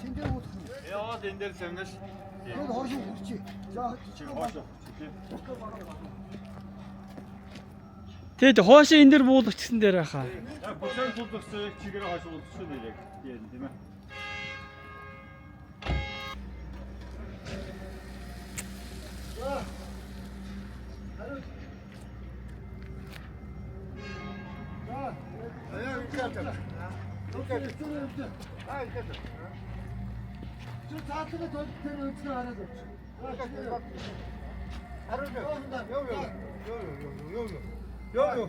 Тэн дээр уудах юм. Яваад энэ дээр тавина ш. Тэр хойш хүрчээ. За Чи хойш хүрчээ тий. Тэгэд хоошоо энэ дээр буулгачихсан дээр байхаа. Яг бусаар тулдагсан яг чигээрээ хойш уулзсан нэр яг тийм тийм ээ. Чи цаатлага тол тэр өнцгөр хараад явчих. Йоо ёо.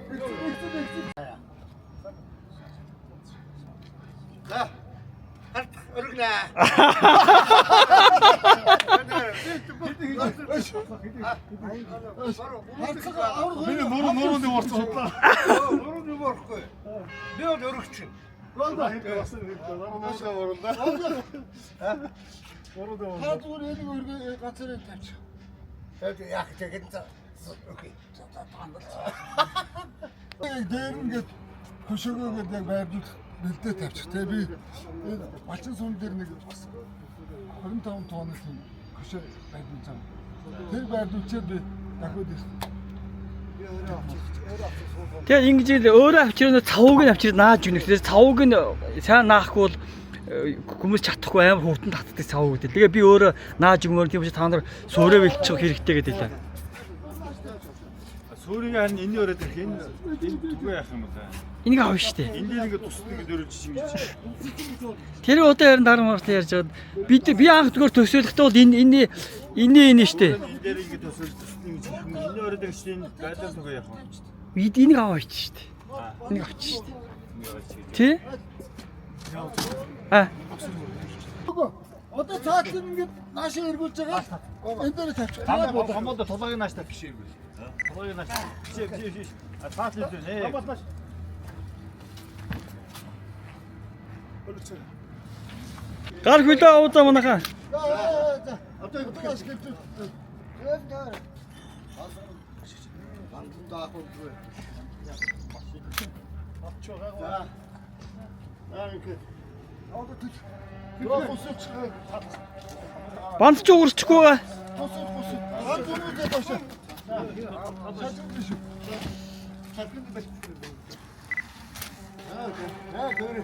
За. Харт өргөнө. Миний нуруу нурууны орсон судлаа. Нуруу юм орохгүй. Би бол өргөч. Нуруу оруулаа. Нуруу Та зүгээр энийг өргөө ганцаараа тавьчих. Тэгээд яах гэж за. Окей. За за таандал. Яг дээр ингээд хөшөөгөө ингээд яг байрлуулах бэлдээ тавьчих. Тэгээ би энэ Балчин сум дээр нэг бас 25 тонны тийм хөшөө байрлуулж байгаа. Тэр байрлуулчаад би дахиад их Би өөрөө авчих. Өөрөө авчих суух. Тэгээд ингэж л өөрөө авчирна цавууг нь авчир нааж өгнө. Тэгэхээр цавууг нь сайн наахгүй бол хүмүүс чадахгүй амар хурдан татдаг цавуу гэдэг. Тэгээ би өөрөө нааж өгмөр тийм учраас та нар суурэ бэлтчих хэрэгтэй гэдэг лээ. Суурийг харин энэний өрөөд ирэх энэ энэ түгэ яах юм бэ? Энийг авна шүү дээ. Энэ дээр ингээд тусад ингээд өрөөж ингэж. Тэр удаа харин дараа март ярьж байгаад бид би анх зүгээр төсөөлөхдөө бол энэ энэ энэ энэ шүү дээ. Энэ дээр ингээд тусад тусад ингэж хийх юм. Энэний өрөөд ирэх чинь энэ байлаа түгэ яах вэ? Бид энийг аваач шүү дээ. Энийг авчих шүү дээ. Энийг аваач гэж. Тэ? А Үгүй. Одоо цаатлын ингээд наашаа эргүүлж байгаа. Энэ дээр тавьчих. Хамбал тулгааг нааш тавих шиг юм. Тулгааг нааш. Биш биш биш. А цааш л нэ. Хамбал нааш. Гар хөлөө аваа манайхаа. За за. Одоо маш гэлж. Банданд авах үгүй. За. Аа ингээд. Одоо төч. Тэр гусч. Банд ч уурчихгүй байгаа. Гусч гусч. Гар зүрхээ доош. Шажин биш үү? Салхинд бэлтгэв. Аа аа гөр.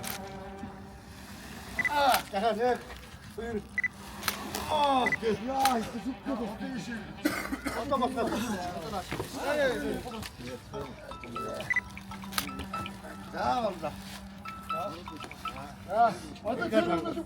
Аа дахиад нэг хоёр. Аа Яа, зүгтэй болтой шиг. одоо ботлоо. За боллоо. Одоо тэр өнөөдөр